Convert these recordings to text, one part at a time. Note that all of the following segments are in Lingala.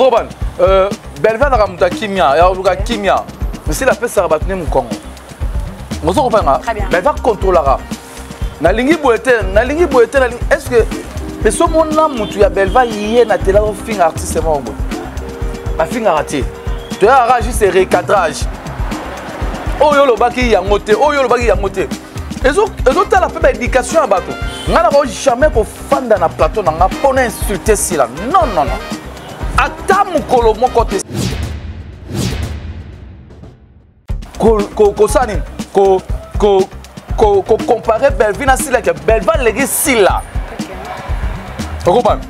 Ozokobana euh, Belve azalaka moto ya kimia, ya koluka kimia. Misila apesaka bato ne mokongo. Ozo comprendre? Belve akontrolaka. Nalingi boye te, nalingi boye te, nalingi est-ce que peso mona moto ya Belva ye na tela ofinga artiste moko boye. Afingaka te. Toyaka juste recadrage. Oyo olobaki yango te, oyo olobaki yango te. Ezotala mpe baéducation ya bato. Ngai nako jamais kofanda na plateau na ngai mpo na insulte Sila. Non, non, non. Ata mokolo moko te. Kosala nini? Kocompare Bellevue na Sila ke Bellevue aleki Sila. Okopana?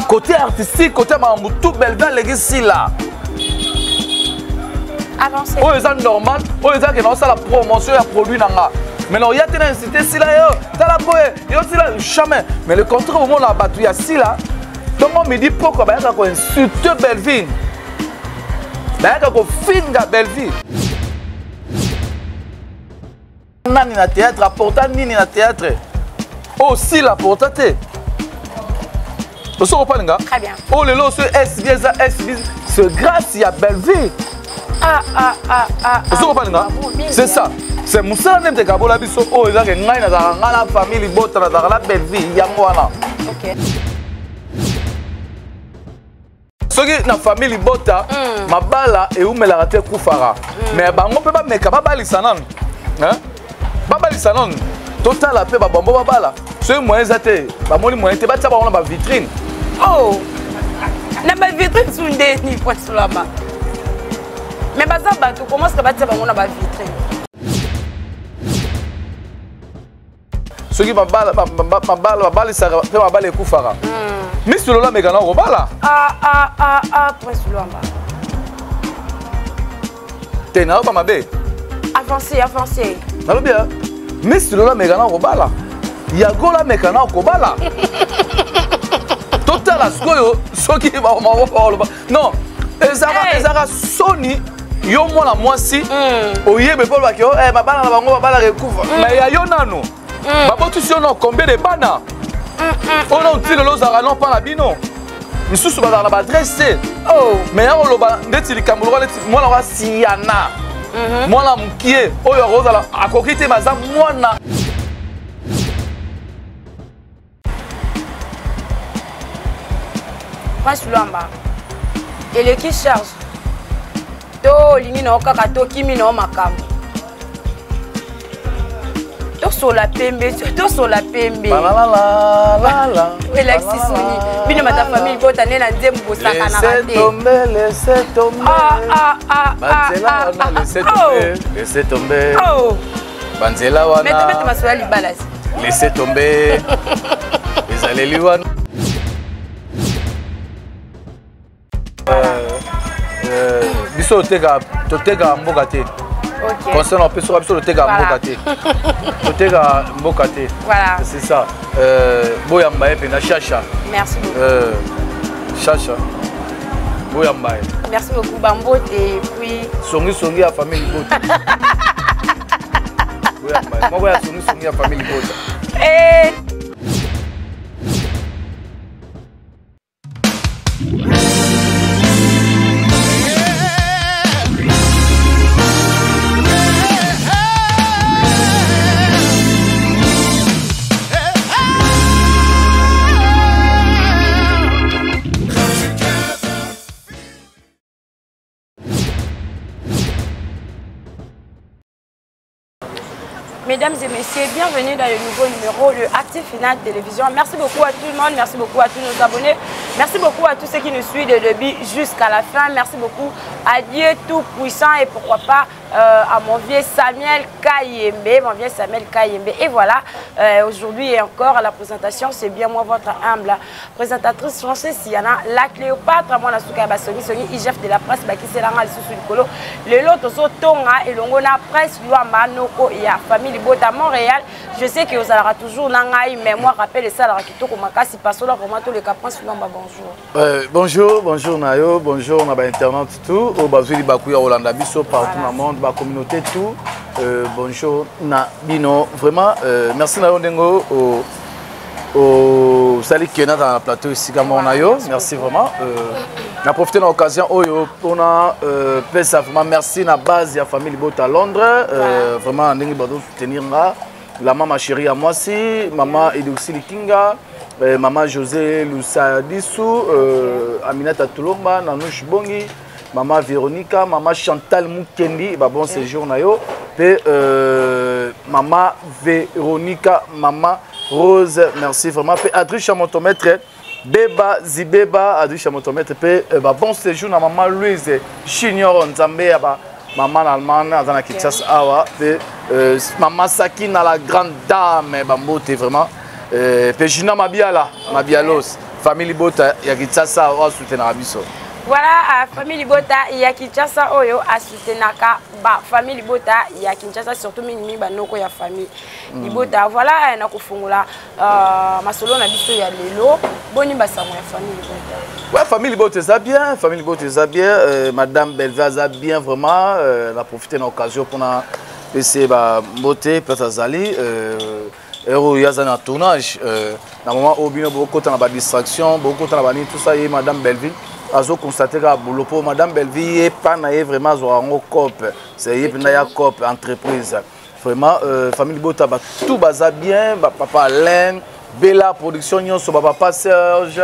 Côté artistique, côté makambo tout, Bellevue aleki Sila. Oyo eza normal, oyo eza ke naosala promotion ya produit na nga. Mais non, ya te na incité Sila yo, tala boye, yo Sila jamais. Mais le contraire omona bato ya Sila, ntongo midi pokwa bayaka koinsulte Bellevue. Bayaka kofinga Bellevue. Nani na théâtre, apporta nini na théâtre? Oh, Sila apporta te. Oso kopalinga? Très bien. Oh lelo so SB eza SB, c'est grâce ya Bellevue. Ah ah ah ah. Oso kopalinga? C'est ça. C'est mosala nde mteka bola biso oyo ezake ngai nazalaka ngai na famille libota nazalaka na Bellevue yango wana. Okay. Soki na famille libota mabala eumelaka te ekufaka. Mais bango mpe bameka babalisa nanu. Hein? Babalisa nanu. Totala mpe babambo babala. Soki moyen eza te, bamoni moyen te, batia bango na ba vitrine. Oh! Na ba vitrine su ndeni Prince Luamba. Mais baza bato, comment est-ce que batia bango na ba vitrine? Soki mabala babalisaka mpe mabala ekufaka. Miss Lola ameka na kobala. Ah ah ah ah Prince Luamba. Te nayoka mabe. Avancez, avancez. Nalobi ya Miss Lola ameka na kobala. Yagola ameka na kobala. Totala sikoyo soki bakoloba. Non, ezalaka soni yo mwana mwasi oyebe mpo olobaki yo mabala na bango babalaka ekufa. Mais ya yo nano babotisi yo no combien de bana oyo na otili lelo ozalaka no mpa na bino misusu bazalaka na baadresse te. Mais ya koloba ndeti likambo lokola neti mwana wa Siana, mwana mokie oyo akozala akoki te, baza mwana. Prince Luamba eleki charge to olingi na yo kaka to kimi na yo makambo tosola pembe, tosola pembe, elakisi soni bino mata famille bota nde na nzembo bosakanaka te. Laissez tomber, banzela wana, laissez tomber, laissez tomber banzela wana. Mais tobeta masolo ya libala. Laissez tomber ezaleli wana. Biso totekaka mboka te. Conseil na biso, biso totekaka mboka te, totekaka mboka te. C'est ça. Boyamba ye mpenza Chacha. Merci beaucoup. Chacha, boyamba ye. Merci beaucoup, bambote et puis songisongi ya famille libota. Boyamba ye moko ya songisongi ya famille libota. Mesdames et messieurs, bienvenue dans le nouveau numéro de Active Final Télévision. Merci beaucoup à tout le monde, merci beaucoup à tous nos abonnés, merci beaucoup à tous ceux qui nous suivent de début jusqu'à la fin. Merci beaucoup à Dieu Tout-Puissant et pourquoi pas à mon vieux Samuel Kayembe, mon vieux Samuel Kayembe. Et voilà, aujourd'hui et encore à la présentation, c'est bien moi, votre humble présentatrice française Siana, la Cléopâtre, moi, la Souka Basoni, Soni, IGF de la presse, Baki Selanga, Lisusu Likolo, le lot, Toso Tonga, et Longona, presse, Luamba, Noko, ya famille Libota, Montréal. Je sais que vous allez toujours nangai, mais moi, rappelle ça, la Kitoko Makasi, Pasola, vraiment, tous les cas, Prince Luamba, bonjour. Bonjour, bonjour Nayo, bonjour na ba internautes tout, au bazuli bakuya Hollanda biso partout dans le monde, ba communauté tout. Bonjour na bino, vraiment merci na yo ndengo au Osali ke nazala na plateau esika moko na yo. Merci vraiment. Na profite na occasion oyo mpona pesa vraiment merci na base ya famille Libota Londres, vraiment ndenge bazo soutenir nga, la mama chérie ya mwasi, mama Eduxi Likinga, mama José Lusadisu, Aminata Tulomba, Nanouche Bongi, mama Véronica, mama Chantal Mukendi, ba bon séjour na yo pe, mama Véronica, mama Rose, merci vraiment pe Adricha Motomètre, Beba Zibeba, Adricha Motomètre pe, ba bon séjour na mama Louise Chignor Nzambe ya ba mama na Allemagne aza na Kinshasa awa pe, mama Sakina la grande dame, bambote vraiment, pe Gina Mabiala Mabialos, famille Libota ya Kinshasa oyo asoutenaka biso. Voilà, famille Libota ya Kinshasa oyo asoutenaka ba famille Libota ya Kinshasa, surtout mingi banoko ya famille Libota. Voilà, na kofungola masolo na biso ya lelo, boni basango ya famille Libota? Ouais, famille Libota eza bien, famille Libota eza bien, madame Belva aza bien vraiment, na profiter na occasion mpona pese ba mbote place azali, heure oyo aza na tournage, na moment oyo bino bokota na badistraction, bokota na banini, tout ça, ye madame Belleville azoconstate kaka boulot, mpo madame Belleville ye pa na ye vraiment azwaka yango cope, c'est ye mpenza ya cope entreprise vraiment. Famille Libota bato baza bien, bapapa Alain Bella production nyonso, bapapa Serge,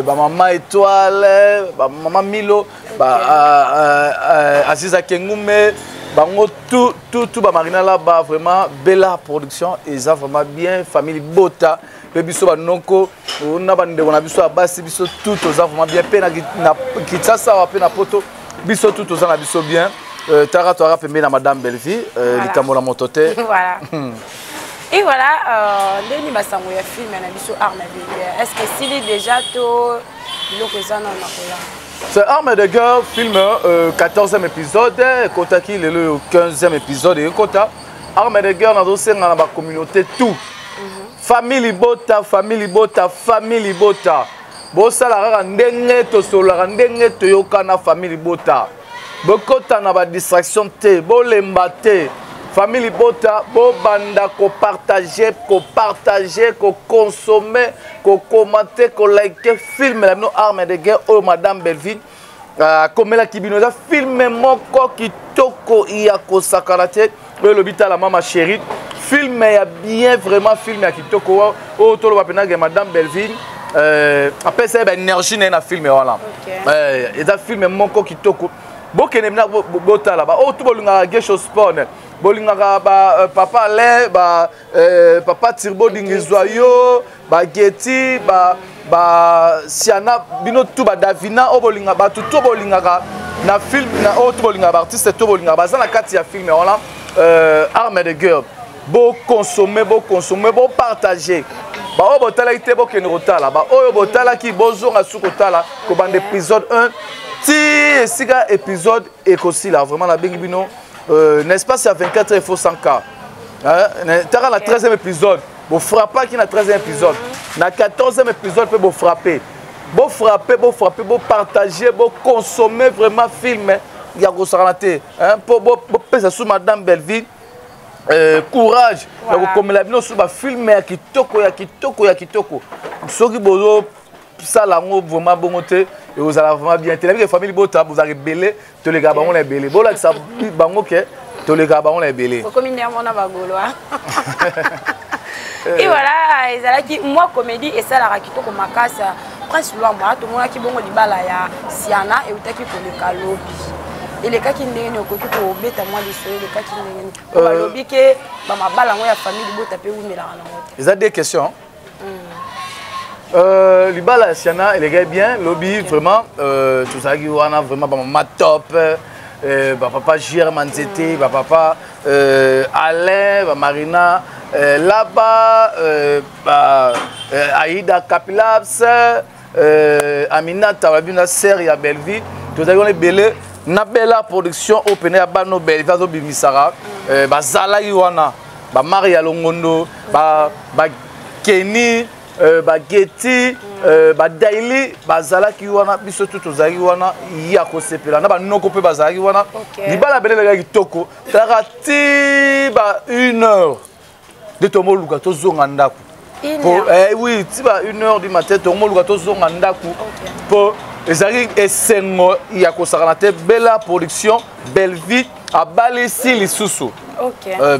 bamama Étoile, bamama Milo, ba, Aziza Kengume, bango tout tout tout, bamarina là-bas, vraiment Bella production eza vraiment bien. Famille Libota mpe biso banoko na bandeko na biso ya basi, biso tout toza vraiment bien mpe na Kinshasa awa mpe na Poto, biso tout toza na biso bien. Tara toaka pembeni na madame Belleville, likambo na moto te. Voilà. Et voilà, ndeni basango ya film na biso Arme de guerre. Est-ce que sili déjà to biloko eza na makola? C'est Arme de guerre, film, 14e épisode, ekotaki lelo 15e épisode ekota. Arme de guerre nazosenga na bacommunauté tout. Famille Libota, famille Libota, famille Libota. Bosala kaka ndenge tosololaka, ndenge toyokana, famille Libota. Bokota na badistraction te, bolemba te. Famille Libota, bobanda kopartage, kopartage, kokonsome, kokomante, kolike film na bino Arme de guerre oyo madame Belleville akomelaki bino. Eza film moko kitoko ya kosakana te oyo elobi tala mama chérie, film ya bien vraiment, film ya kitoko oyo toloba mpenza madame Belleville apesa ye baénergie na ye na film wana. Eza film moko kitoko, bokende bina botala. Baoyo tu bolingaka Gesho Sport, bolingaka ba papa Alain, ba papa Tirbo Dingizwa yo, bageti, ba ba Siana, bino tu ba Davina oyo bolingaka, bato to bolingaka na film na oyo tu bolingaka, baartiste to bolingaka baza na kati ya film wana, Arme de guerre. Boconsome, boconsome, bopartage. Baoyo botalaki te, bokende kotala. Baoyo botalaki, bozonga su kotala kobanda épisode 1 ti esika épisode ekosila. Vraiment nabengi bino, na espace ya 24 heures il faut 100 k. Taka na 13e épisode bofrappaki, na 13e épisode, na 14e épisode mpe bofrappe, bofrappe, bofrappe, bopartage, boconsome vraiment film ya kosakana te, mpo bopesa su madame Belleville courage ya kokomela bino su bafilm ya kitoko, ya kitoko, ya kitoko. Soki bozosala yango vraiment bongo te, ekozala vraiment bien te. Nabike famille Libota bozalaka ebele, tolekaka bango na ebele, bolakisa bango ke tolekaka bango na ebele. Okomi ndenge mona bagaulois. Et voilà, ezalaki mwa comédie esalaka kitoko makasi. Prince Lwamba, tomonaki bongo libala ya Siana eutaki koleka lobi, elekaki ndenge nini? Okoki kobeta mwa lisolo, elekaki ndenge nini? Po balobi ke bamabala yango ya famille Libota mpe wumelaka nango te. Eza deux questions. Libala ya Siana elekaki bien lobi. Vraiment, tozalaki wana vraiment, bamama top, bapapa Jr Manzete, bapapa Alain, bamarina, laba, ba, Aida Capilaps, Aminata babi na sere ya Belleville. Tozalaki wana ebele na Bella production oyo pene ya bano Belleville azobimisaka. Bazalaki wana bamari ya Longondo, bakeni, bageti, badaili bazalaki wana. Biso tu tozalaki wana ya kosepela na banoko mpe bazalaki wana. Libala bele elekaki kitoko, talaka ti ba une heure nde tomoluka tozonga ndako. Po, eh, oui, ti ba 1 heure du matin tokomoluka tozonga ndako mpo ezalaki esengo ya kosakana te. Bella Production, Bellevie abalisi lisusu.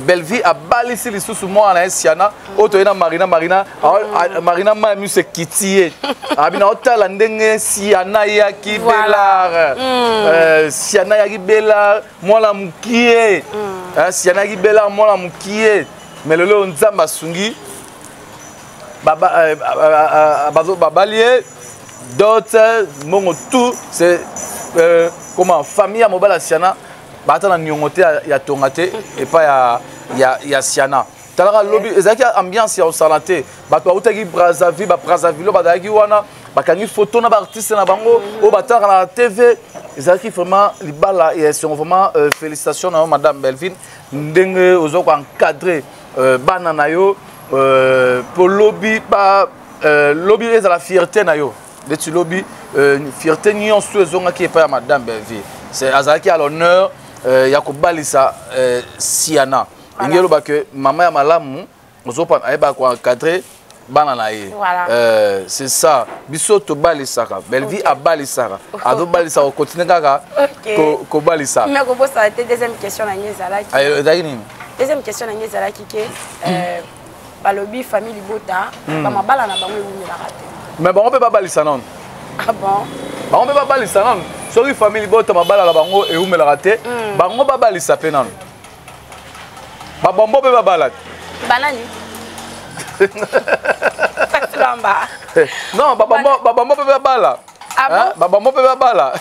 Bellevie abalisi lisusu mwana na ye Siana oyo toye na Marina. Marina, Marina, mai miso ekiti ye abi na otala ndenge Siana yaki Belar. Siana yaki Belar mwana mokie. Siana yaki Belar mwana mokie, mais lelo Nzambe asungi, babali ye, dot, mbongo, tout. C'est comment, famille ya mobali ya Siana baata na niongo te ya tonga te epai ya Siana. Talaka, lobi ezalaki ambiance ya kosala te. Bato bautaki Brazzaville, Babrazzaville bazalaki wana, bakangi photo na baartiste na bango oyo batalaka na TV. Ezalaki vraiment libala ya esengo. Vraiment, félicitation na yo, madame Belvine, ndenge oza koencadre bana na yo mpo lobi ba lobi ezala fierté na yo. Neti lobi, fierté nyonso ezongaki epai ya madame Bellevie. Azalaki à l'honneur ya kobalisa Siana. Ndenge eloba ke mama ya malamu ozopana ayebaka koencadre bana na ye. C'est ça, biso tobalisaka. Bellevie abalisaka, azobalisa, kokontinue kaka kobalisa. Mais kobosana te, deuxième question na ngai ezalaki Ezalaki nini? Deuxième question na ngai ezalaki ke balobi famille libota, bamabala na bango ewumelaka te. Mais bango mpe babalisa nano. Ah bon? Bango mpe babalisa nano. Soki famille libota mabala na bango ewumelaka te, bango babalisa mpe nano. Babombo mpe babala te. Banani? Lamba. Non, babombo mpe babala. Ah bon? Babombo mpe babala,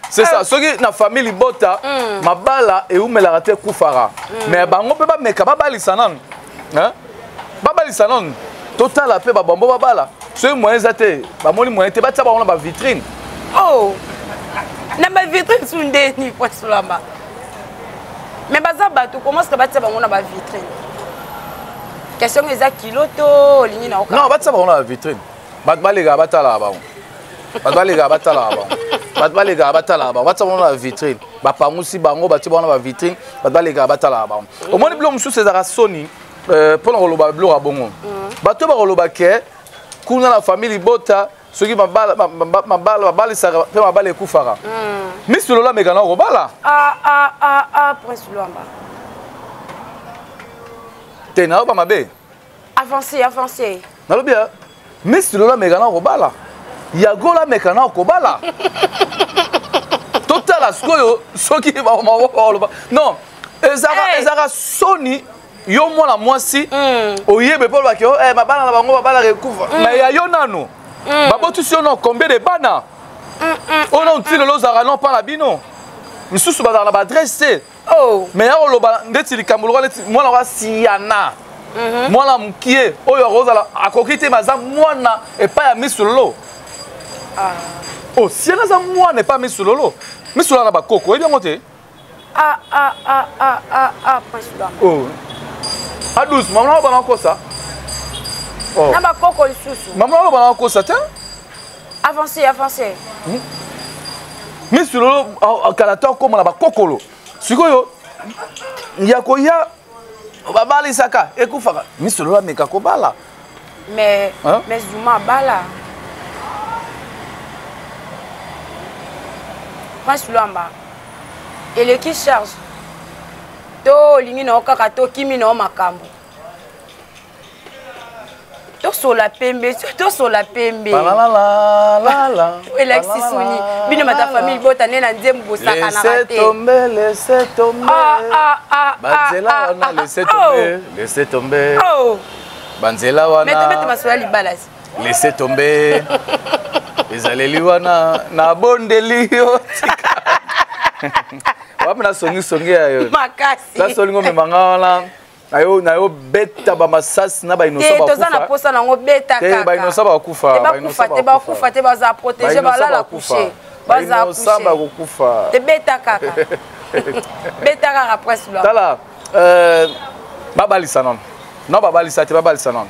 c'est ça. Soki na famille libota mabala ewumelaka te, ekufaka, mais bango mpe bameka babalisa nanu. Babalisa nanu, totala mpe babombo babala. Soki moyen eza te, bamoni moyen te, batia bango na bavitrine. Oh, na bavitrine su ndeni, Prince Lamba? Mais baza bato, comment est-ce que batia bango na bavitrine? Question eza kilo to olingi na Non, batia bango na bavitrine, bato balekaka batalaka bango, bato balekaka batalaka bango, bato balekaka batalaka bango. Batia bango na bavitrine, bapangusi bango, batie bango na bavitrine, bato balekaka batalaka bango. Omoni, biloko mosusu ezalaka soni mpona koloba biloko ya bongo. Bato bakoloba ke kuna na famille libota, soki mabala babalisaka mpe mabala ekufaka. Miss Lolo ameka na kobala. Ah, ah, ah, ah, Prince Luamba. Te, nayoba mabe. Avancez, avancez. Nalobi ya Miss Lolo ameka na kobala, Yagola ameka na kobala, totala sikoyo soki bakoloba non. Ezalaka soni. Yo mwana mwasi, oyebe mpo olobaki mabala na bango babalaka ekufa, mais ya yo nanu babotisi yo no combien de bana oyo nanu ti lelo ozalaka no mpa na bino? Misusu bazalaka na baadresse te. Mais ya koloba ndeti likambo lokola neti mwana wa Siana, mwana mokie oyo akozala akoki te, baza mwana epai ya Miss Lolo. O Siana aza mwana epai ya Miss Lolo. Miss Lolo na bakoko, oyebi yango te. Ah, ah, ah, ah, ah, ah, Prince Lwamba. Oh. A 12, mama aloba na kosa. Oh. Na bakoko lisusu. Mama aloba na kosa te. Avancez, avancez. Miss Lolo kala to akóma na bakokolo. Sikoyo ya koya babalisaka ekufaka. Miss Lolo ameka kobala. Mais, hein? Mais Zuma bala. Prince Luamba, eleki charge to olingi na yo kaka tokimi na yo makambo, tosola pembe, tosola pembe, elakisi soni. Bino bata famille bota nde na nzembo bosakanaka te. Laissez tomber banzela wana, laissez tomber, laissez tomber banzela wana. Mais tobete masolo ya libala. Laissez tomber ezaleli wana, nabondeli yo, wapi nasongisongi ya yo. Makasi. Nasolingo omemanga wana nayo beta bamasasi na bainosa. Toza na posa nango, beta kaka. Bainosa bakufa. Bakufa te, bakufa te, baza protégé, balala couché, baza couché, bakokufa. Te, beta kaka, beta kaka, Prince. Tala, babalisa nano. Non, babalisa te, babalisa nano.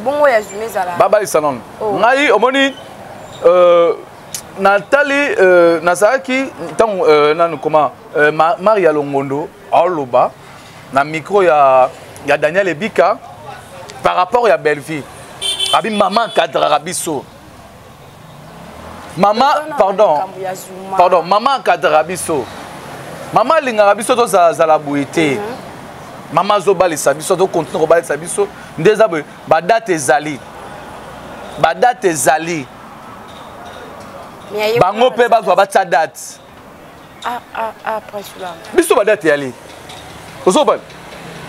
Bongo ya Zuma ezala? Babalisa nano. Ngai omoni, natali, nazalaki ntango nanu koma Maria Longondo aoloba na micro ya Daniel Ebika par rapport ya Bellevie. Abi mama encadraka biso. Mama, pardon, pardon, mama encadraka biso. Mama alingaka biso tozalazala boye te. Mama azobalisa biso, azokontinue kobalisa biso. Nde eza boye, badate ezali, badate ezali. Bango mpe bazwa batya date. Biso badate eyali, ozobana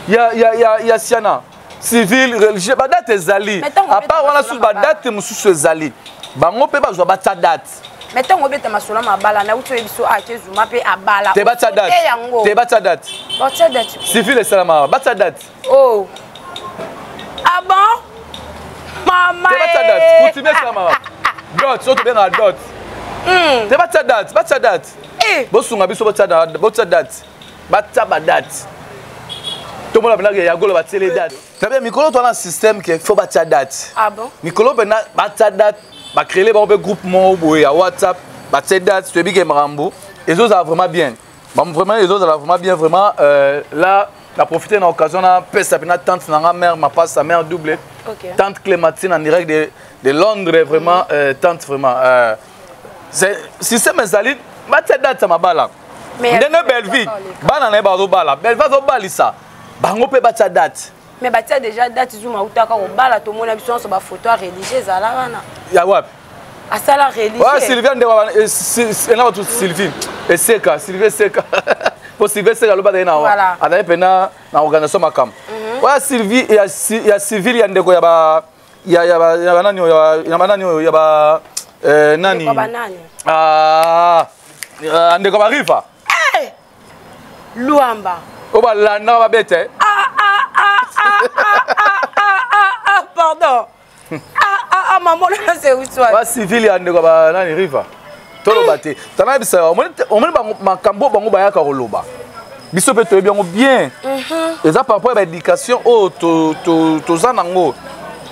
ya siana civil, religieux, badate ezali. À part wana susu badate mosusu ezali, bango mpe bazwa batya date. Mais ntango obeta masolo mabala, nauti oyebi so ake Zuma mpe abala. Te, batya date te, batya date. Batya date. Civil esalamaka, batya date. Oh, ah bon, mama? Te, batya date. Coutumier esalamaka, dot so tobengaka dot. Te, batya date, batya date. Bosunga biso, botya date, batya badate. Tomona mpenza ya Gola batiele date. Très mikolo towana système ke faut batia date. Ah bon? Mikolo mpenza batia date, bacréele bango mpe groupe moko boye ya WhatsApp, batie date. Toyebi ke makambo ezozala vraiment bien, vraiment ezozala vraiment bien, vraiment. Là na profité na occasion na pesa mpe na tante na nga, mère mapasa, mère double, tante Clémentine en direct de Londres, vraiment. Tante, vraiment, système ezali, batia date ya mabala. Ndenge Bellevie bana na ye bazobala, Bellevie azobalisa bango mpe batia date. Mais batia déjà date. Zuma autaka kobala, tomona biso nyonso bafoto ya religieux ezala wana. Ya wapi? Asala religieux. Sylvie nde ena bato, Sylvie Eseka, Sylvie Eseka, po Sylvie Eseka aloba azali na, azali mpena na organisation makambo oya Sylvie ya civile ya ndeko ya ba ya banani oyo, ya banani oyo, ya ba nani, ndeko barifa. Luamba. Oyo balandaka babete. Pardon, mama, olona. Bacivile ya ndeko banani, riva, toloba te. Tana yebisa, omoni makambo bango bayaka koloba, biso mpe toyebi yango bien. Eza par rapport ya baéducation oyo toza nango,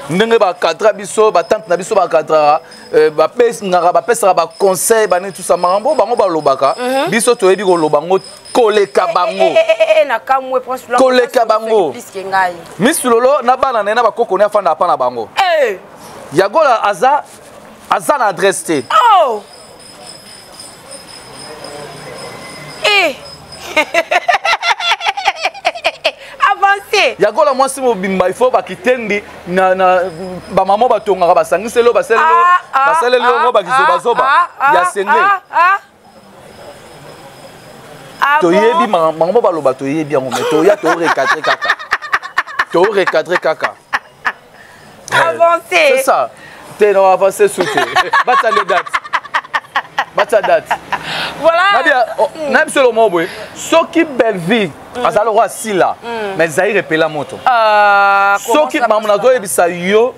ndenge bacadra biso, batante na biso bacadraka, bapesaka, bapesaka baconseil banini, tusa makambo bango balobaka, biso toyebi koloba yango koleka bango, koleka bango. Miss Lolo na bana na ye na bakoko ne afanda apa na bango. Yagola aza na adresse te. Oh! Eh! Avancé. Yagola mwasi mobimba, il faut bakitendi na bamama batongaka, basangiseli oyo, basaleli yango bakizobazoba ya senge. Toyebi makambo baloba, toyebi yango, mais toya torecadre kaka, torecadre kaka. Avancé. C'est ça te, na avancé su te, batia nde date, batia date. Voilà. Na biso eloko boye, soki Bellevie azala lokwa asila, mais Zaire epela moto. Soki makambo nazoyebisa yo,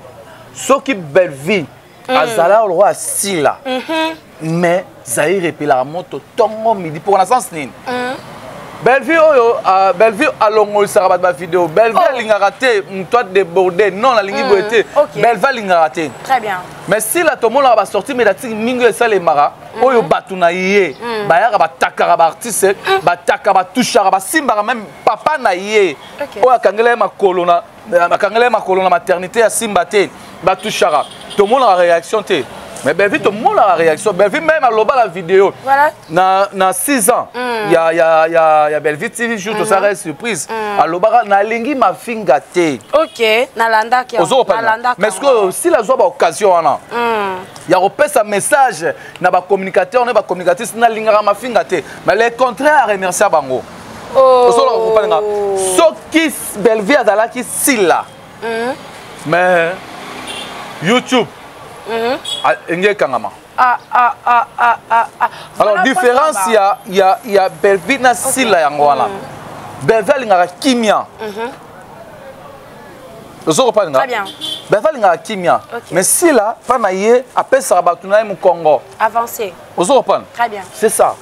soki Bellevie azala lokwa asila, mais Zaire epelaka moto ntongo midi. Mpo na sens nini? Bellevie oyo, Bellevie alongolisaka bato bavideo. Bellevie alingaka te moto adéborde. Non, alingi boye te. Bellevie alingaka te. Très bien. Mais sila, tomonaka basortie médiatique mingi oyo esalemaka, oyo bato na ye bayaka, batakaka baartiste, bataka, batushaka, basimbaka même papa na ye oyo akangela ye makolo na, akangela ye makolo na maternité ya simba te, batushaka, tomonaka réaction te. Mais Bellevie, tomonaka réaction. Bellevie même aloba la vidéo na 6 ans ya Bellevie TV, jour tosala surprise, alobaka nalingi mafinga te. Ok, nalandaki. Ozokopana, mais ce que sila azwa baoccasion wana ya kopesa message na bacommunicateur na bacommunicatrice, nalingaka mafinga te, mais le contraire, aremercia bango. Osoloka kopalinga, soki Bellevie azalaki sila, mais YouTube enge ekangama. Alors différence ya Bellevie na sila yango wana. Bellevie alingaka kimia, ozo kopalinga, Bellevie alingaka kimia, mais sila mpa na ye apesaka bato na ye mokongo. Avancé. Ozo kopana, c'est ça.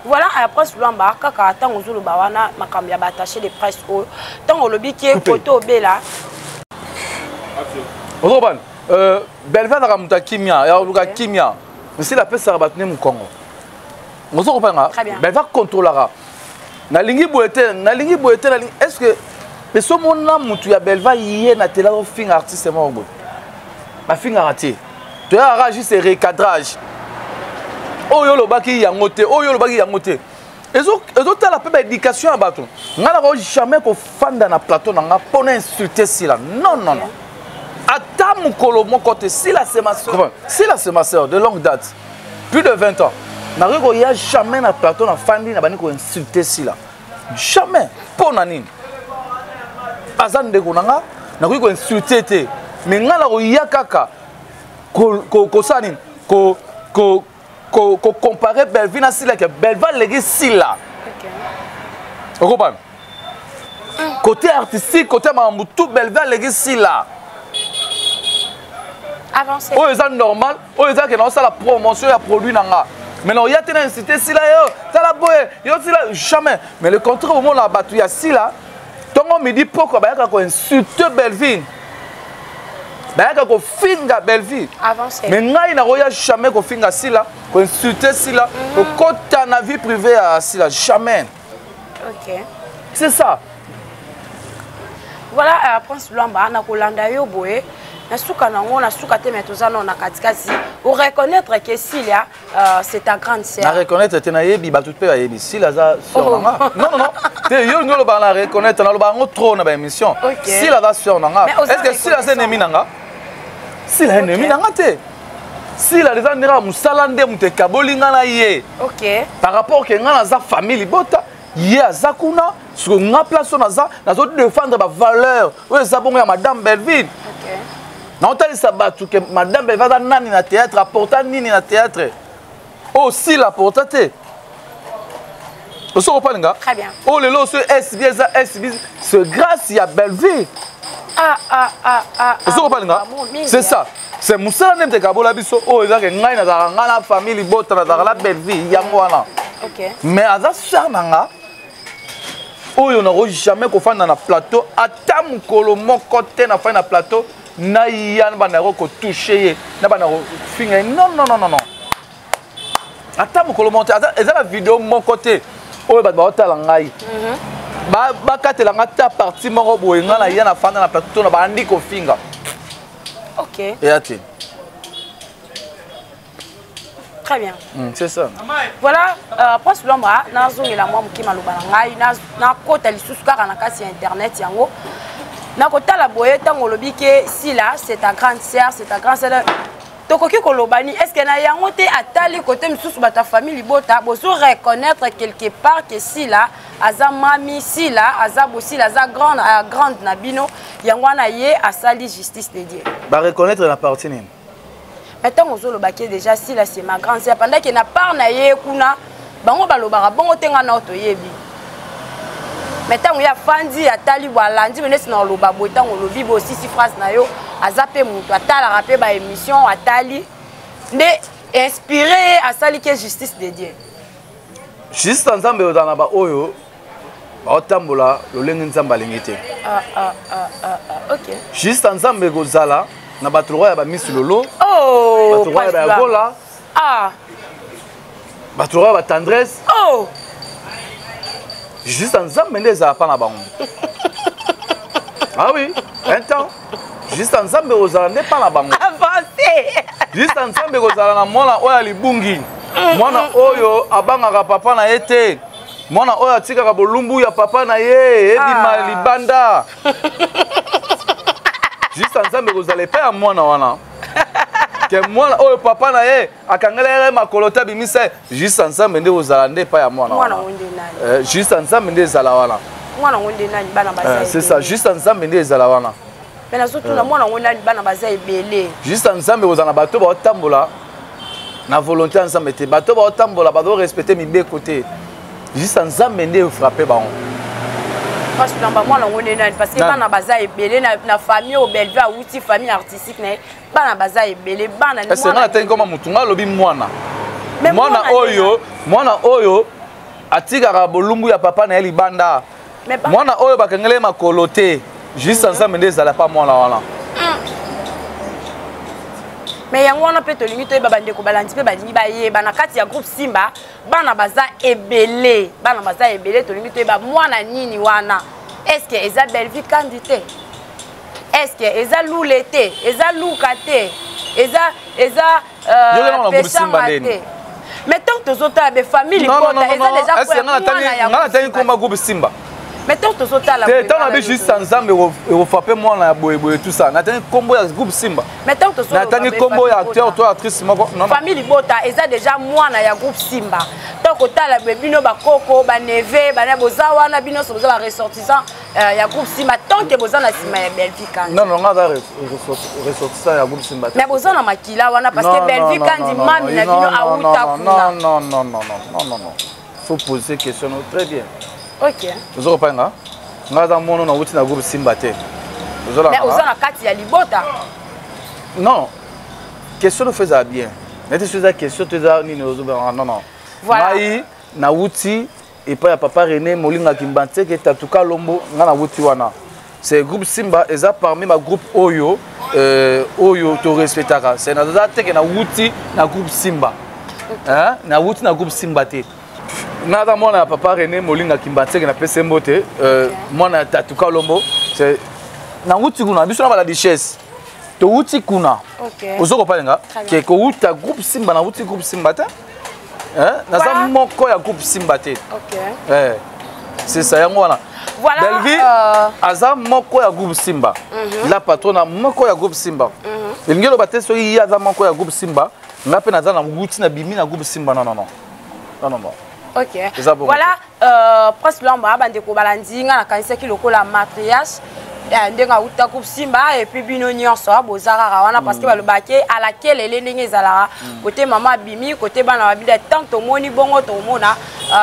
Voilà, après Luamba, kaka ntango ozoloba wana makambo ya baattaché de presse oyo, ntango olobi ke koto obela. Ozo kopana, Bellevie azalaka moto ya kimia, ya koluka kimia. Misila apesaka bato ne mokongo, ozo kopanga. Bellevie akontrolaka, nalingi boye te, nalingi boye te, nalingi. Est ce que esomona motu ya Bellevie ye na tela ofinga artiste moko boye? Bafingaka te, toyaka juste recadrage. Oyo olobaki yango te, oyo olobaki yango te, ezotala mpe baéducation ya bato. Ngai nako jamais kofanda na plateau na nga mpo na insulte Sila. Non, non, non, ata mokolo moko te. Sila, c'est ma sœur. Sila, c'est ma sœur de longue date, plus de 20 ans. Nakoki koya jamais na plateau, nafandi na bandi koinsulte Sila, jamais. Mpo na nini? Aza ndeko na nga, nakoki koinsulte te. Mais ngai nakoya kaka kosala nini? Kocompare Bellevue na Sila, ke Bellevue aleki Sila. Okopana côté artistique, côté makambo tout, Bellevue aleki Sila. Oyo eza normal, oyo eza ke naosala promotion ya produit na nga, mais naoya te na incité Sila: yo tala boye, yo Sila, jamais. Mais le contraire, omona bato ya Sila ntongo, midi, poko bayaka koinsulte Bellevue, bayaka kofinga Bellevue. Mais ngai nakoya jamais kofinga Sila, koinsulte Sila, kokota na vie privée ya Sila, jamais. C'est ça. Voilà, Prince Lwamba, nakolanda yo boye na suka nango, na suka te, mais toza nano na katikati. Oreconnaître que Silia, c'est ta grande sœur? Na reconnaître te, nayebi, bato mpe bayebi Sila aza sœur na nga. Non, non, non te, yo ngi olobaka na reconnaître, naloba yango trop na baémission. Sila aza sœur na nga. Est ce que Sila aza ennemi na nga? Sila ennemi na nga te. Sila eza ndenge ya mosala nde moto ekaboli nga na ye par rapport ke nga naza famille libota, ye aza kuna. Soki nga place oyo naza, nazodefendre bavaleur oyo eza bongo ya madame Belleville. Naotalisa bato ke madame Belleville aza nani na théâtre, aporta nini na théâtre oyo Sila aporta te. Osoki opalinga oyo lelo oso SB eza SB, c'est grâce ya Belleville. Osoki opalinga, c'est ça, c'est mosala nde mteka abola biso. Oyo ezake ngai nazalaka ngai na famille libota, nazalaka na Belleville, yango wana. Mais aza sœur na nga oyo nako jamais kofanda na plateau ata mokolo moko te. Nafandi na plateau, naya na banda yako kotouche ye, na banda kofinga ye, non, non, non, non, non, ata mokolo moko te. Eza na video moko te oyo bato baotala ngai, bakatela nga ta parti moko boye, ngai naya nafanda na plateau to na bandi kofinga. Eya te. Très bien. C'est ça. Voilà, Prince Lwamba, nazongela mwa moke maloba na ngai, nakota lisusu kaka na kati ya internet yango. Nakotala boye, ntango olobi ke Sila c'est ta grande sœur, c'est ta grande sœur, tokoki koloba ni est ce que na yango te atali kote mosusu, bato ya famille libota bozo reconnaître quelque part que Sila aza mami, Sila aza bosila, aza grande, grande na bino, yango wana ye asali justice de Dieu? Bareconnaître na parti nini? Mais ntango ozolobaki déjà Sila c'est ma grande sœur, pendant ke na part na ye kuna bango balobaka bongo te, nga na toyebi. Mais ntango ye afandi, atali bo, alandi bo, neti na oloba boye, ntango olobi bo osisi phrase na yo, aza mpe moto atalaka mpe baémission, atali nde inspiré ye, asali ke justice de Dieu. Justice ya Nzambe ozala na baoyo baotambola lolenge Nzambe alingi te. Ah, ah, ah, ah, ah, ok. Justice ya Nzambe ekozala na bato lokola ya bamisi lolo, oh, bato lokola ya bayagola, bato lokola batendresse. Justice ya Nzambe nde ezala mpa na bango. Ah oui, un temps justice ya Nzambe ekozala nde mpa na bango. Avancé. Justice ya Nzambe ekozala na mwana oyo alibungi, mwana oyo abangaka papa na ye te, mwana oyo atikaka bolumbu ya papa na ye ebima libanda. Justice ya Nzambe ekozala epai ya mwana wana, ke mwana oyo papa na ye akangela ye makolo te, abimisa ye. Justice ya Nzambe nde kozala nde epai ya mwana wana. Justice ya Nzambe nde ezala wana. Mwana ngo nde nani? Bana baza. C'est ça, justice ya Nzambe nde ezala wana. Me nazotuna, mwana ngo nani? Bana baza ebele. Justice ya Nzambe kozala na bato baotambola na volonté ya Nzambe te, bato baotambola bazorespecte mibeko te. Justice ya Nzambe nde efrappe bango. Parce que namba mwana ngo nde nani? Parce que bana baza ebele na famille oyo Bellevue awuti, famille artistique na ye, bana baza ebele, bana. Ese nga natangi koma motu, nga alobi mwana, mwana oyo, mwana oyo atikaka bolumbu ya papa na ye libanda, mwana oyo bakangeli ye makolo te. Justice ya Nzambe nde ezala pa mwana wana. Mais yango wana mpe tolingi toyeba, bandeko balandi mpe balingi bayeba, na kati ya groupe Simba bana baza ebele, bana baza ebele, tolingi toyeba mwana nini wana. Est ce que eza Bellevue Kandi te? Est-ce que eza lule te, eza luka te, eza eza peshanga te? Mais tant tozotala be famille libota eza déjà nga natangi komba groupe Simba. Mais tant tozotala te, ntango na biso juste Nzambe ekofrappe mwana ya boyeboye, tout ça, natangi kombo ya groupe Simba. Mais tant natangi kombo ya acteur to actrice moko. Famille libota eza déjà mwana ya groupe Simba. Tant kotala boye, bino bakoko, baneve, bana boza wana, bino nyonso boza baressortissant ya groupe Simba. Tant que boza na nsima ya Bellevue Kandi. Non, non, nga aza ressortissant ya groupe Simba. Mais boza na makila wana, parce que Bellevue Kandi, mami na bino, awuta kuna. Non, non, non, non, non, non, non, faut poser question très bien. Ok. Ozo kopanga nga aza mwana nauti na groupe Simba te. Mais oza na kati ya libota. Non, question no ezala bien neti so eza question to eza nini ozobanga. Non, non. Voilà. Ngai nauti epai ya papa René Molingaki Mbantseke Tatuka Lombo. Nga nauti wana. C'est groupe Simba eza parmi bagroupe oyo oyo torespectaka. C'est naza teke nauti na groupe Simba, nauti na groupe Simba te. Naza mwana ya papa René Molingaki Mbantseke, napesi mbote, mwana ya Tatuka Lombo. Nauti kuna, biso na bala duchesse towuti kuna. Ozo kopalenga ke kowuta groupe Simba, nawuti groupe Simba te, naza moko ya groupe Simba te. C'est ça, yango wana. Bellevue aza moko ya groupe Simba, la patrona moko ya groupe Simba. Elingi eloba te soki ye aza moko ya groupe Simba, nga mpe naza na wuti na bimi na groupe Simba. Non, non, non, non, non, non. Ok, voilà. Prince Lamba, bandeko balandi nga, nakanisaki lokola matriarche ndenge auta groupe Simba et puis bino nyonso boza kaka wana, parce que balobaki alakelele ndenge ezalaka kote mama abimi, kote bana babida. Tant tomoni bongo, tomona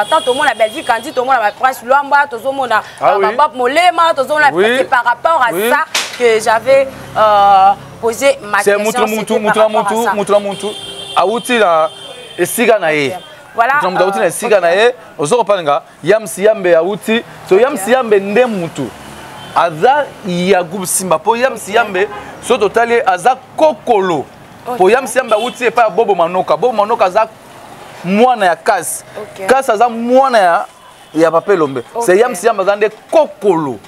tant tomona Bellevue Kandi, tomona baprince Lwamba, tozomona babab Molema, tozomona. C'est par rapport à ça que j'avais posé ma question. Mutu mutu mutu na mutu mutu na mutu awuti na esika na ye. Voilà. Mutu awuti na esika na ye. Ozo kopalinga Yamsi Yambe awuti so. Yamsi Yambe nde mutu aza ya groupe Simba, mpo Yamsi Yambe so totali ye aza kokolo, mpo Yamsi Yambe awuti epai ya Bobo Manoka. Bobo Manoka aza mwana ya Kasi. Kasi aza mwana ya papa Elombe. C'est Yamsi Yambe aza nde kokolo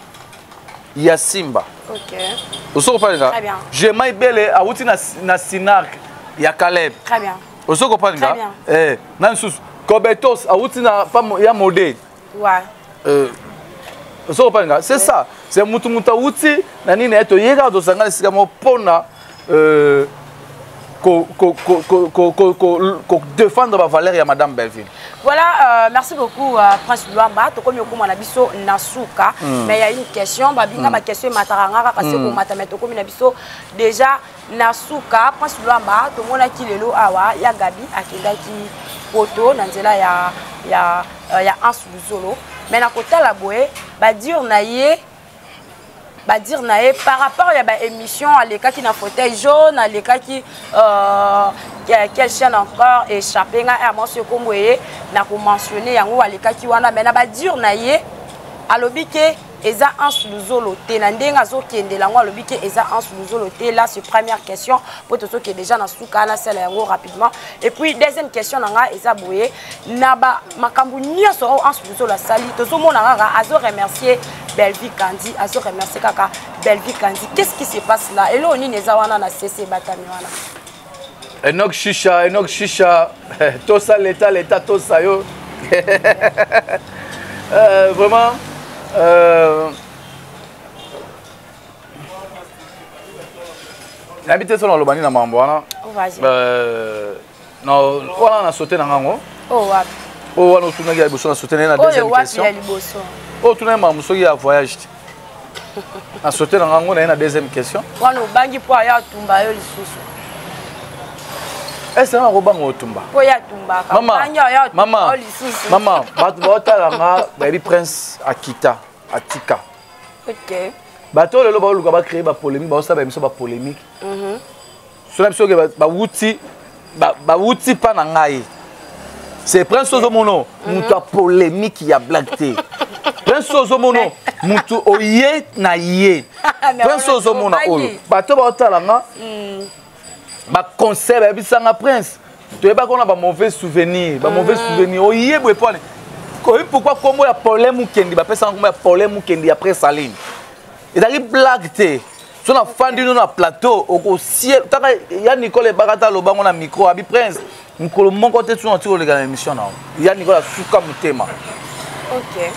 ya Simba. Ozo kopalinga Jema Ibele awuti na Sinark ya Caleb. Ozo kopalinga na lisusu Kobetos awuti na ya Mode. Ozo kopalinga, c'est ça, c'est mutu mutu awuti na nini ye, toye kaka tosangana esika moko mpona kodéfendre bavaleur ya madame Belleville. Voilà, merci beaucoup Prince Luamba. Tokomi okoma na biso na suka. Mais il y a une question, babinga ba question mataka nga kaka se komata, mais tokomi na biso déjà na suka. Prince Luamba, tomonaki lelo awa ya Gabi akendaki poto na nzela ya Anse Luzolo. Mais na kotala boye, badire na ye, badire na ye par rapport ya baémission, alekaki na Fauteuil jaune, alekaki quelle chaîne encore échappé nga air mwasi ekombo ye na komentionne yango, alekaki wana. Mais na badire na ye, alobi ke eza Anse Luzolo te. Na ndenge azokendela yango, alobi ke eza Anse Luzolo te. Là, c'est première question, po tozokende déjà na suka, nasala yango rapidement. Et puis deuxième question na nga eza boye: na ba makambo nyonso oyo Anse Luzolo asali, tozomona kaka azoremercier Bellevue Kandi, azoremercier kaka Bellevue Kandi. Qu'est-ce qui se passe là? Eloko nini eza wana na cc batami wana? Enoch Shisha, Enoch Shisha, tosa leta leta tosa yo. Vraiment, nayebi te so naloba nini na mambo wana. Wana na saute na ngango. Oyo wana otunaki ya liboso, na saute na ye na deuxième question. Oyo otunaki makambo soki ya voyage te, na saute na ngango na ye na deuxième question. Wana obangi mpo aya atumba yo lisusu? Ese nga kobanga otumba? Mpo ye atumbaka. Mama, mama, bato baotala nga bayebi Prince akita atika. Bato oyo lelo baoluka bacréer bapolémique, baosala baémission bapolémique, so na biso oke bawuti mpa na ngai. C'est Prince ozomona moto ya polémique ya blague te. Prince ozomona moto oye na ye. Prince ozomona oyo bato baotala nga, baconseil bayebisanga: "Prince, toyebaka wana bamauvais souvenir, bamauvais souvenir oyebwe po ane oyebi pourquoi kombo ya Paulin Mukendi, bapesanga kombo ya Paulin Mukendi ya Prince Aline. Ezalaki blague te. So nafandi no na plateau, okosie taka ya Nicole Ebakata alobango na micro, abi Prince mokolo moko te tuna ti koleka na émission na yo. Ya Nicole asuka motema,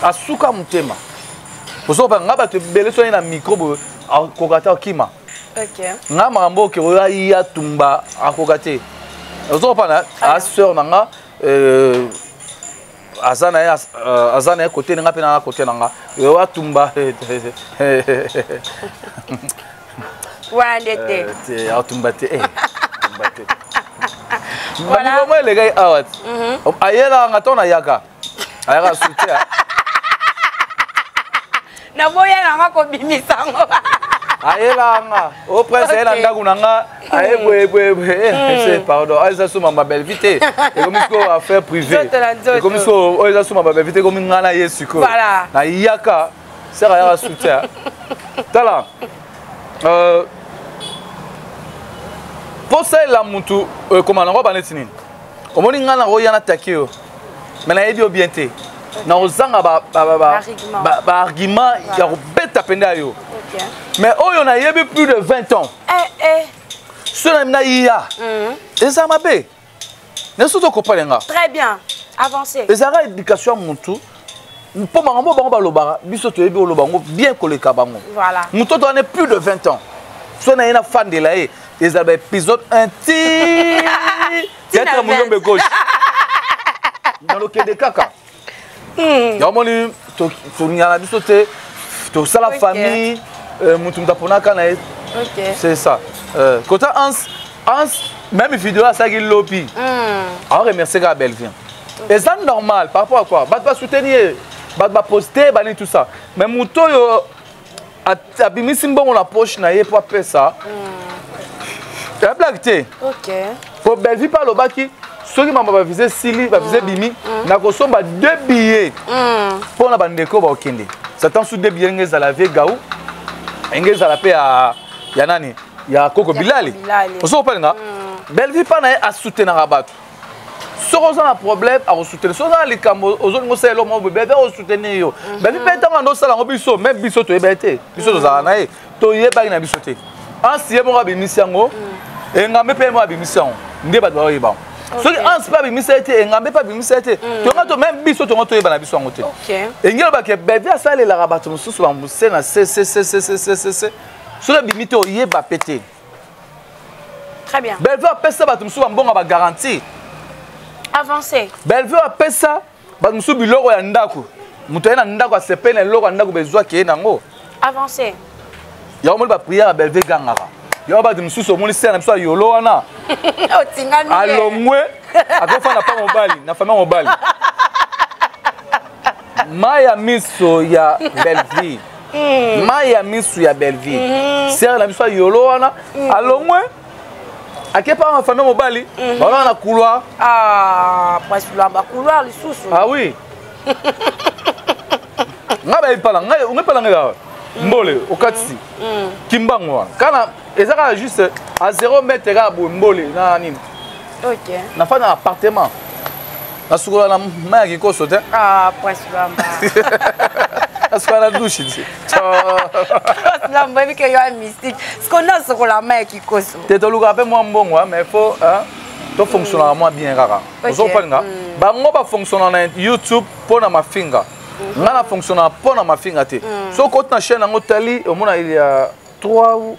asuka motema. Ozokopa nga bato ebele so ye na micro boye akoka te, akima nga makambo oke oyo aya tumba akoka te. Ozokopa na asœur na nga, aza na ye, aza na ye kote na nga mpe na kote na nga oyo atumba. Wana nde te. Te, atumba te, atumba te. Bamikolo elekai awa ti ayelaka nga ntango nayaka, ayaka soutien. Naboya nanga kobimisa yango. Ayelaka nga o Prince aye na ndako na nga, aye boye boye boye. Pardon, oyo eza so mama Bellevie te, ekomi sikoyo affaire privée, ekomi sikoyo oyo eza so mama Bellevie te, ekomi nga na ye sikoyo. Nayaka sere ayaka soutien. Tala, mpo salela mutu ekoma nango baneti nini, omoni ngai nakoya nataki yo, me nayebi yo bien te, nakozanga baargument ya kobeta pende ya yo. Mais oyo nayebi plus de 20 ans, so na nayiya eza mabe naso tokopale nga. Très bien, avancez. Ezalaka éducation ya mutu, mpo makambo bango balobaka, biso toyebi oloba yango bien koleka bango. Moto to wana plus de 20 ans, so na ye nafandela ye, ezala baépisode 1 ti théâtre Moyombe gauche, nalokende kaka. Yango moni tolingana biso te, tosala famille, mutu mutu aponaka na ye, c'est ça. Kota Hans, Hans même vidéo asalaki lobi, aoremercie kaka Bellevie. Eza normal par rapport à quoi? Bato basoutenir ye, bato baposte banini, tout ça. Mais moto oyo abimisi mbongo na poche na ye mpo apesa, ya blague te. Po Bellevie mpe alobaki soki mambo bavisa esili, bavisa ebimi, nakosomba deux billets mpo na bandeko bakokende. Satan su deux billets, nge ezala vie gau, enge ezala mpe ya nani, ya Koko Bilali. Oso kopalinga Bellevie mpa na ye, asoutenaka bato. Soki oza na problème, akosoutenir. Soki oza na likambo, ozolinga osala eloko moko boye, Bellevie akosoutenir yo. Bellevie mpe ntango ando osala yango, biso même biso toyeba ye te. Biso tozala na ye, toyebaki na biso te. Ansi ye moko abimisi yango, Engambe mpe ye moko abimisi yango, nde bato baoyeba yango. Soki Ansi mpe abimisa ye te, Engambe mpe abimisa ye te, tonga to même biso tongo toyeba na biso yango te. Engi olobake Bellevie asalelaka bato mosusu bamuse na se se se se se se se se, soki abimi te, oyeba pe te. Très bien. Bellevue apesa bato mosusu bambongo bagarantie. Avancé. Bellevue apesa bato mosusu biloko ya ndako, moto aye na ndako asepeli na eloko ya ndako, bezwaki ye nango. Avancé. Yango omoni baprière ya Bellevue egangaka. Yango bato mosusu omoni sere na biso ya yolo wana alongwe, akofanda pa mobali na famille mobali. Mai ya miso ya Bellevue, mai ya miso ya Bellevue, sere na biso ya yolo wana alongwe, akepa na famille mobali, baolaka na couloir. Ah, Prince Lwamba, couloir lisusu? Ah oui, ngai bayebi pala ngai, ongai pala ngai kaka mbole okatisi Kimbangu wana kana eza kaka juste à 0 mètre kaka boye, mbole na nini. Nafanda na appartement, nasukola na mai ya kikoso te. Ah, Prince Lwamba. Nasukola na douche te. Prince Lwamba, oyebi ke yo ya mystique, siko nasokola mai ya kikoso. Te, tolukaka mpe mwa mbongo, mais faut tofonctionnaka mwa bien kaka. Ozokopalinga bango bafonctionnaka na YouTube mpo na mafinga, ngai na fonctionnaka mpo na mafinga te. Soki okoti na chaîne yango, tali, omona il y a 3 ou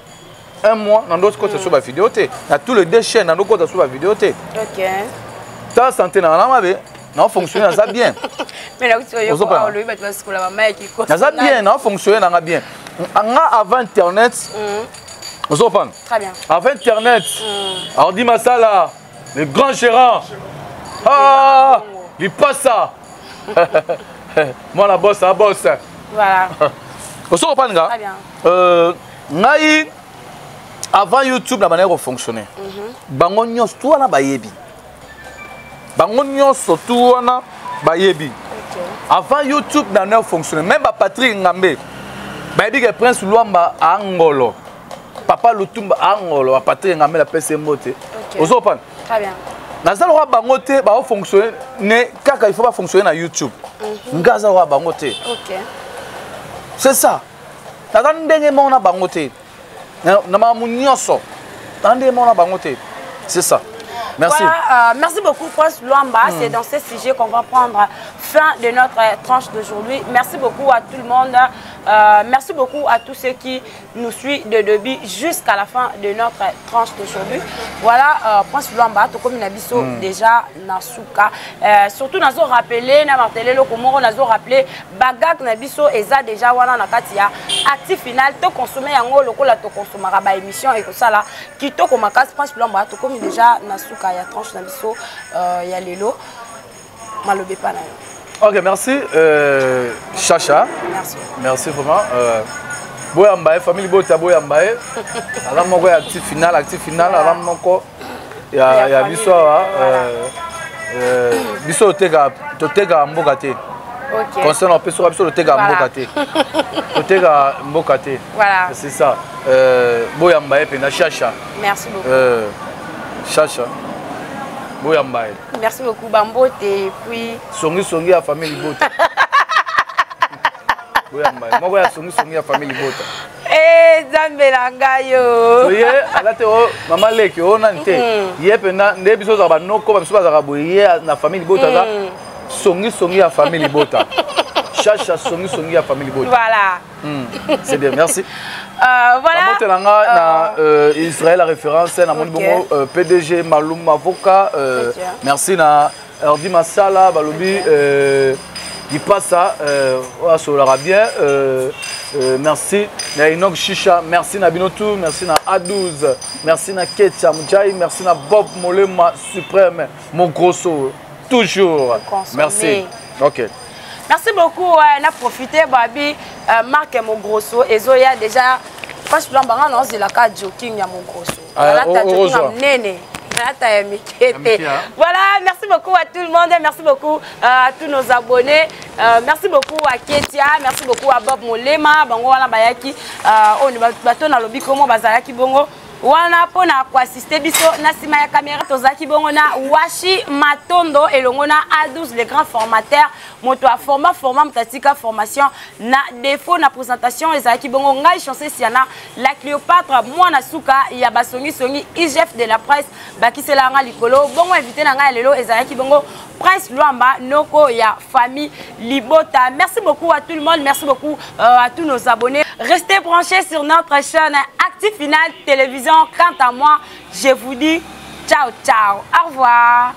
un mois nando kota so bavideo te na tous les deux chaînes, nando kota so bavideo te. Ta santé na na mabe, na fonctionne, naza bien. Naza bien, na fonctionne nanga bien. Nga avant internet, ozopana avant internet, Ardi Masala, le grand gérant, ah lipasa mwana boss a boss. Voilà. Oso kopana nga, ngai avant YouTube na bandaki kofonctionne. Bango nyonso tu wana bayebi, bango nyonso tu wana bayebi avant YouTube na ndaki kofonctionne. Même bapatrik Ngambe bayebi ke Prince Lwamba angolo, papa Lutumba angolo. Bapatrik Ngambe, napesi ye mbote. Ozo kopana naza lokola bango te, baofonctionne ne kaka il faut bafonctionne na YouTube. Nga aza lokola bango te, c'est ça. Naza ndenge moko na bango te. Na makambo nyonso na ndenge moko na bango te. C'est ça. Merci. Voilà, merci beaucoup, Prince Luamba. C'est dans ce sujet qu'on va prendre fin de notre tranche d'aujourd'hui. Merci beaucoup à tout le monde. Merci beaucoup à tous ceux qui nous suivent de début jusqu'à la fin de notre tranche d'aujourd'hui. Voilà, Prince Luamba, tokomi na biso déjà na suka. Surtout, nous avons rappelé, na martelé, le Komoro, nous avons rappelé, bagag na biso, eza déjà wana na kati ya actif final, to consommer yango, lokola to consommer ba émission et ça là, kitoko makasi. Prince Luamba, tokomi déjà na suka ya tranche na biso ya lelo. Malobe pa na yo. Ok, merci Chacha. Merci. Merci vraiment. Boyamba ye, famille Bota boyamba ye. Aza moko ya actif final, actif final, aza moko ya biso awa. Biso toteka mboka te. Concernant biso, biso toteka mboka te. Toteka mboka te. Voilà. C'est ça. Boyamba ye pena Chacha. Merci beaucoup. Chacha. Boyamba ye. Merci beaucoup Bambote et puis songi songi ya famille Libota. Boyamba ye. Moko ya songi songi ya famille Libota. Eh, Nzambe na ngai yo. Ye alate o mama leki o nani te. Ye pena nde biso za ba noko ba biso bazaka boye ye na famille Libota za songi songi ya famille Libota. Chacha songi songi ya famille Libota. Voilà. C'est bien, merci. Voilà. Bambote na nga na Israël la référence na moni bongo PDG Malum Avocat, merci na Erdi Masala balobi, Dipasa, asolaka bien, merci na Enoch Shisha, merci na Binotou, merci na A12, merci na Ketia Mujai, merci na Bob Molema Suprême, mon grosso toujours. Consommé. Merci. Ok. Merci beaucoup. Na profité babi Marc Mogrosso et Zoya déjà. Franchement, banga non c'est la carte joking ya Mogrosso. Ah, Voilà, ta joking heureusement. nene. Ya mike, hein. Voilà, merci beaucoup à tout le monde, merci beaucoup à tous nos abonnés, merci beaucoup à Ketia, merci beaucoup à Bob Molema, bango wana bayaki, on bato na lobi komo bazalaki bongo. Wana pona ko assister biso na sima ya caméra tozalaki bongo na Washi Matondo elongo na A12 le grand formateur, moto a format format mutatika formation na défaut na présentation ezalaki bongo ngai Chancel Siana la Cléopâtre mwana suka ya basongi songi IGF de la presse bakisela nga likolo bongo invité na ngai lelo ezalaki bongo Prince Luamba noko ya famille Libota. Merci beaucoup à tout le monde, merci beaucoup à tous nos abonnés. Restez branchés sur notre chaîne Actu Final Télévision. Quant à moi, je vous dis ciao ciao. Au revoir.